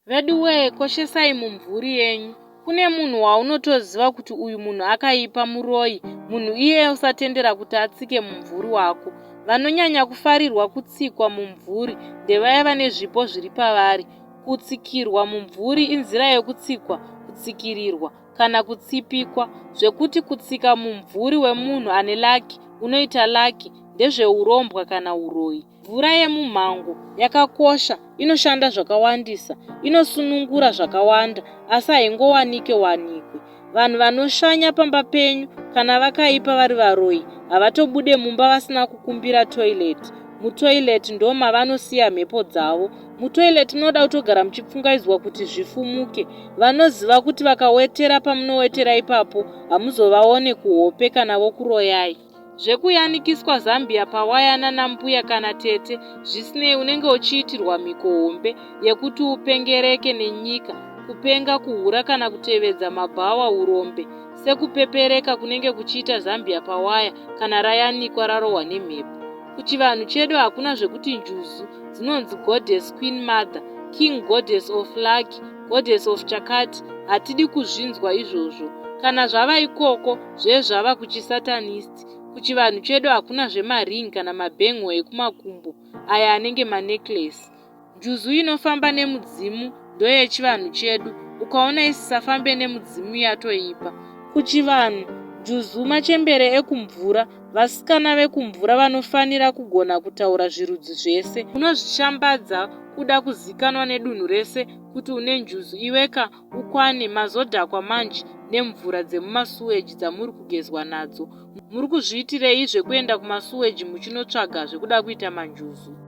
Veduwee koshesai mumvuri yenyu. Kune munhu waunotoziva kuti uyu munhu akaipa muroyi munhu iyeye usatendera kuti atsike mumvuri wako. Vanonyanya kufarirwa kutsikwa mumvuri ndevaya vane zvipo zviri pavari. Kutsikirwa mumvuri inzira yekutsikwa, kutsikirirwa kana kutsipikwa. Zvekuti kutsika mumvuri wemunhu ane lucky unoita lucky ndezveurombwa kana uroyi. Mvura yemumhango yakakosha, inoshanda zvakawandisa, inosunungura zvakawanda asi haingowanike wanikwe. Vanhu vanoshanya pamba penyu kana vakaipa vari varoyi havatobude mumba vasina kukumbira toilet. Mutoilet ndo mavanosiya mhepo dzavo. Mutoilet munoda kutogara muchipfungaidzwa kuti zvifumuke. Vanoziva kuti vakawetera pamunowetera ipapo hamuzovaone kuhope kana vokuroyai. Zvekuyanikiswa zambia pawaya nana mbuya kana tete zvisinei unenge uchiitirwa mhiko hombe yekuti upengereke nenyika kupenga kuhura kana kutevedza mabhawa urombe sekupepereka kunenge kuchiita zambia pawaya kana rayanikwa rarohwa nemhepo kuchivanhu chedu hakuna zvekuti njuzu dzinonzi goddess queen mother king goddess of lucky goddess of chakati hatidi kuzvinzwa izvozvo kana zvava ikoko zvezvava kuchisatanist kuchivanhu chedu hakuna zvemaring kana mabhengo ekumakumbo aya anenge manecklace njuzu inofamba nemudzimu ndoyechivanhu chedu ukaona isisafambe nemudzimu yatoipa kuchivanhu njuzu machembere ekumvura vasikana vekumvura vanofanira kugona kutaura zvirudzi zvese unozvishambadza kuda kuzikanwa nedunhu rese kuti une njuzu iweka Ukwane, mazodhakwa manje nemvura dzemumasuweji dzamuri kugezwa nadzo. Muri kuzviitirei zvekuenda kumasuweji muchinotsvaga zvekuda kuita manjuzu?